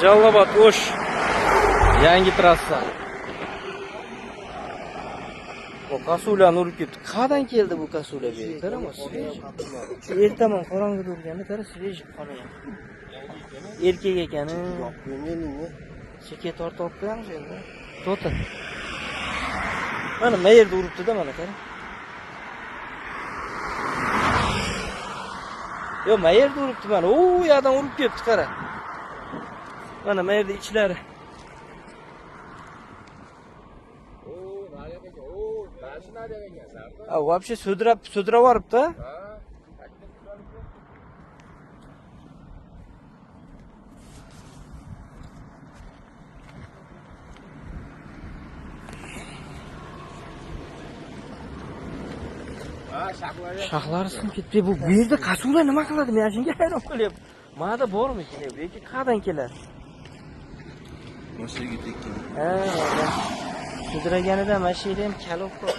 Jalolobod O'sh yangi trassa. Bu kasulani urib ketdi. Qayerdan keldi bu kasula bu yerga? Qarama, svejiy. Shu ertaman qorong'ida urganda qara, svejiy qoni ham. Erkak ekan. Chekka tortib olib qo'yamiz endi. To'ta. Mana yerda uribdi-da, mana qara. Yo'q, ma yerda uribdi mana. U yoqdan urib ketdi, qara. Mana ma yerda ichlari. A, вообще sudrab sudrab yuboribdi. Shaxlari sinib ketdi. Bu yerda kasula nima qiladi? Men shunga hayron qolyapman. Mana bormikin bu yerga qayerdan keladi? Mashinaga tekkan. Ha, sudraganida mana shu yerda ham kalov bor.